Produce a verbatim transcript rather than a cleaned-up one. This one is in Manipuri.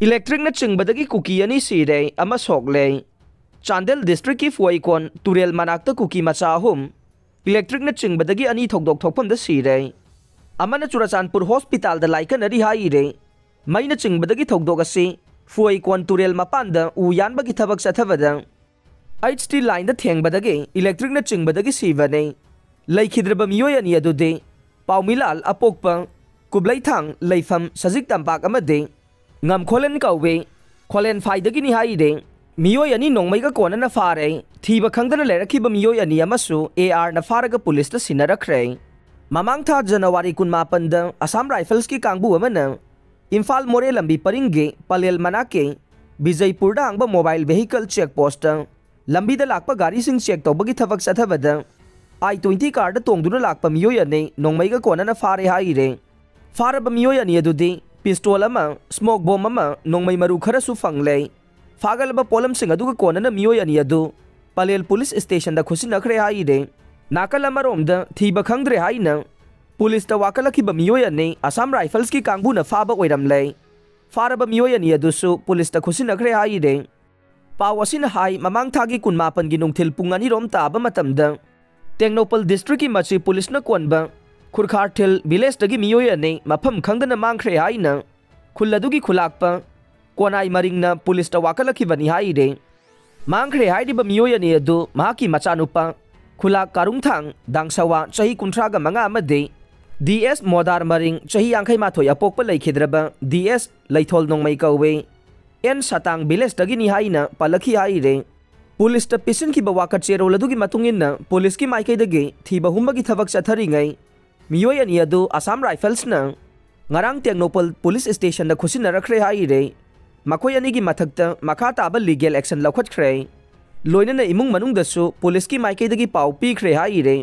Electricꯅ ꯆꯤꯡꯕꯗꯒꯤ ꯀꯨꯀꯤ ꯑꯅꯤ ꯁꯤꯔꯦ, ꯑꯃ ꯁꯣꯛꯂꯦ꯫ ꯆꯥꯟꯗꯦꯜ districtꯀꯤ ꯐꯨꯋꯩꯀꯣꯟ ꯇꯨꯔꯦꯜ ꯃꯅꯥꯛꯇ ꯀꯨꯀꯤ ꯃꯆꯥ ꯑꯍꯨꯝ electricꯅ ꯆꯤꯡꯕꯗꯒꯤ ꯑꯅꯤ ꯊꯧꯗꯣꯛ ꯊꯣꯛꯐꯝꯗ ꯁꯤꯔꯦ꯫ ꯑꯃꯅ ꯆꯨꯔꯆꯥꯟꯄꯨꯔ hospitalꯗ ꯂꯥꯏꯀꯠꯅꯔꯤ ꯍꯥꯏꯔꯦ꯫ ꯃꯩꯅ ꯆꯤꯡꯕꯗꯒꯤ ꯊꯧꯗꯣꯛ ꯑꯁꯤ ꯐꯨꯋꯩꯀꯣꯟ ꯇꯨꯔꯦꯜ ꯃꯄꯥꯟꯗ ꯎ ꯌꯥꯟꯕꯒꯤ ꯊꯕꯛ ꯆꯠꯊꯕꯗ H T lineꯗ ꯊꯦꯡꯕꯗꯒꯤ electricꯅ ꯆꯤꯡꯕꯗꯒꯤ ꯁꯤꯕꯅꯤ꯫ ꯂꯩꯈꯤꯗ꯭ꯔꯕ ꯃꯤꯑꯣꯏ ꯑꯅꯤ ꯑꯗꯨꯗꯤ ꯄꯥꯎꯃꯤꯂꯥꯜ ꯑꯄꯣꯛꯄ, ꯀꯨꯕ꯭ꯂꯩꯊꯥꯡ ꯂꯩꯐꯝ ꯁꯖꯤꯛ ꯇꯝꯄꯥꯛ ꯑꯃꯗꯤ ꯉꯝꯈꯣꯂꯦꯟ ꯀꯧꯏ꯫ ꯈꯣꯂꯦꯟꯐꯥꯏꯗꯒꯤꯅꯤ ꯍꯥꯏꯔꯦ꯫ ꯃꯤꯑꯣꯏ ꯑꯅꯤ ꯅꯣꯡꯃꯩꯒ ꯀꯣꯟꯅꯅ ꯐꯥꯔꯦ꯫ ꯊꯤꯕ ꯈꯪꯗꯅ ꯂꯩꯔꯛꯈꯤꯕ ꯃꯤꯑꯣꯏ ꯑꯅꯤ ꯑꯃꯁꯨ A Rꯅ ꯐꯥꯔꯒ ꯄꯨꯂꯤꯁꯇ ꯁꯤꯟꯅꯔꯛꯈ꯭ꯔꯦ꯫ ꯃꯃꯥꯡ ꯊꯥ ꯖꯅꯋꯥꯔꯤ ꯀꯨꯟꯃꯥꯄꯟꯗ Assam Riflesꯀꯤ ꯀꯥꯡꯕꯨ ꯑꯃꯅ ꯏꯝꯐꯥꯜ ꯃꯣꯔꯦ ꯂꯝꯕꯤ ꯄꯔꯤꯡꯒꯤ ꯄꯂꯦꯜ ꯃꯅꯥꯛꯀꯤ ꯕꯤꯖꯩꯄꯨꯔꯗ ꯍꯥꯡꯕ mobile vehicle check postꯇ ꯂꯝꯕꯤꯗ ꯂꯥꯛꯄ ꯒꯥꯔꯤꯁꯤꯡ check ꯇꯧꯕꯒꯤ ꯊꯕꯛ ꯆꯠꯊꯕꯗ I twenty carꯗ ꯇꯣꯡꯗꯨꯅ ꯂꯥꯛꯄ ꯃꯤꯑꯣꯏ ꯑꯅꯤ ꯅꯣꯡꯃꯩꯒ ꯀꯣꯟꯅꯅ ꯐꯥꯔꯦ ꯍꯥꯏꯔꯦ꯫ ꯐꯥꯔꯕ ꯃꯤꯑꯣꯏ ꯑꯅꯤ ꯑꯗꯨꯗꯤ pistol ꯑꯃ, smoke bomb ꯑꯃ, ꯅꯣꯡꯃꯩ ꯃꯔꯨ ꯈꯔꯁꯨ ꯐꯪꯂꯦ꯫ ꯐꯥꯒꯠꯂꯕ ꯄꯣꯠꯂꯝꯁꯤꯡ ꯑꯗꯨꯒ ꯀꯣꯟꯅꯅ ꯃꯤꯑꯣꯏ ꯑꯅꯤ ꯑꯗꯨ ꯄꯂꯦꯜ ꯄꯨꯂꯤꯁ ꯁ꯭ꯇꯦꯁꯟꯗ ꯈꯨꯠꯁꯤꯟꯅꯈ꯭ꯔꯦ ꯍꯥꯏꯔꯦ꯫ ꯅꯥꯀꯜ ꯑꯃꯔꯣꯝꯗ ꯊꯤꯕ ꯈꯪꯗ꯭ꯔꯦ ꯍꯥꯏꯅ ꯄꯨꯂꯤꯁꯇ ꯋꯥꯀꯠꯂꯛꯈꯤꯕ ꯃꯤꯑꯣꯏ ꯑꯅꯤ Assam Riflesꯀꯤ ꯀꯥꯡꯕꯨꯅ ꯐꯥꯕ ꯑꯣꯏꯔꯝꯂꯦ꯫ ꯐꯥꯔꯕ ꯃꯤꯑꯣꯏ ꯑꯅꯤ ꯑꯗꯨꯁꯨ ꯄꯨꯂꯤꯁꯇ ꯈꯨꯠꯁꯤꯟꯅꯈ꯭ꯔꯦ ꯍꯥꯏꯔꯦ꯫ ꯄꯥꯎ ꯑꯁꯤꯅ ꯍꯥꯏ, ꯃꯃꯥꯡ ꯊꯥꯒꯤ ꯀꯨꯟꯃꯥꯄꯟꯒꯤ ꯅꯨꯡꯊꯤꯜ ꯄꯨꯡ ꯑꯅꯤꯔꯣꯝ ꯇꯥꯕ ꯃꯇꯝꯗ ꯇꯦꯡꯅꯧꯄꯜ districtꯀꯤ ꯃꯆꯤ ꯄꯨꯂꯤꯁꯅ ꯀꯣꯟꯕ ꯈꯨꯔꯈꯥꯔꯊꯤꯜ villageꯇꯒꯤ ꯃꯤꯑꯣꯏ ꯑꯅꯤ ꯃꯐꯝ ꯈꯪꯗꯅ ꯃꯥꯡꯈ꯭ꯔꯦ ꯍꯥꯏꯅ ꯈꯨꯜ ꯑꯗꯨꯒꯤ ꯈꯨꯂꯥꯛꯄ ꯀꯣꯅꯥꯏ ꯃꯔꯤꯡꯅ ꯄꯨꯂꯤꯁꯇ ꯋꯥꯀꯠꯂꯛꯈꯤꯕꯅꯤ ꯍꯥꯏꯔꯦ꯫ ꯃꯥꯡꯈ꯭ꯔꯦ ꯍꯥꯏꯔꯤꯕ ꯃꯤꯑꯣꯏ ꯑꯅꯤ ꯑꯗꯨ ꯃꯍꯥꯛꯀꯤ ꯃꯆꯥꯅꯨꯄꯥ ꯈꯨꯂꯥꯛ ꯀꯥꯔꯨꯡꯊꯥꯡ ꯗꯥꯡꯁꯋꯥ ꯆꯍꯤ ꯀꯨꯟꯊ꯭ꯔꯥꯒ ꯃꯉꯥ ꯑꯃꯗꯤ D S ꯃꯣꯗꯥꯔ ꯃꯔꯤꯡ ꯆꯍꯤ ꯌꯥꯡꯈꯩ ꯃꯥꯊꯣꯏ ꯑꯄꯣꯛꯄ ꯂꯩꯈꯤꯗ꯭ꯔꯕ D S ꯂꯩꯊꯣꯜ ꯅꯣꯡꯃꯩ ꯀꯧꯏ꯫ ꯑꯦꯟ ꯁꯇꯥꯡ villageꯇꯒꯤꯅꯤ ꯍꯥꯏꯅ ꯄꯜꯂꯛꯈꯤ ꯍꯥꯏꯔꯦ꯫ ꯄꯨꯂꯤꯁꯇ ꯄꯤꯁꯤꯟꯈꯤꯕ ꯋꯥꯀꯠ ꯆꯦꯔꯣꯜ ꯑꯗꯨꯒꯤ ꯃꯇꯨꯡ ꯏꯟꯅ ꯄꯨꯂꯤꯁꯀꯤ ꯃꯥꯏꯀꯩꯗꯒꯤ ꯊꯤꯕ ꯍꯨꯝꯕꯒꯤ ꯊꯕꯛ ꯆꯠꯊꯔꯤꯉꯩ ꯃꯤꯑꯣꯏ ꯑꯅꯤ ꯑꯗꯨ Assam Riflesꯅ ꯉꯔꯥꯡ ꯇꯦꯡꯅꯧꯄꯜ ꯄꯨꯂꯤꯁ ꯁ꯭ꯇꯦꯁꯟꯗ ꯈꯨꯠꯁꯤꯟꯅꯔꯛꯈ꯭ꯔꯦ ꯍꯥꯏꯔꯦ꯫ ꯃꯈꯣꯏ ꯑꯅꯤꯒꯤ ꯃꯊꯛꯇ ꯃꯈꯥ ꯇꯥꯕ legal action ꯂꯧꯈꯠꯈ꯭ꯔꯦ꯫ ꯂꯣꯏꯅꯅ ꯏꯃꯨꯡ ꯃꯅꯨꯡꯗꯁꯨ ꯄꯨꯂꯤꯁꯀꯤ ꯃꯥꯏꯀꯩꯗꯒꯤ ꯄꯥꯎ ꯄꯤꯈ꯭ꯔꯦ ꯍꯥꯏꯔꯦ꯫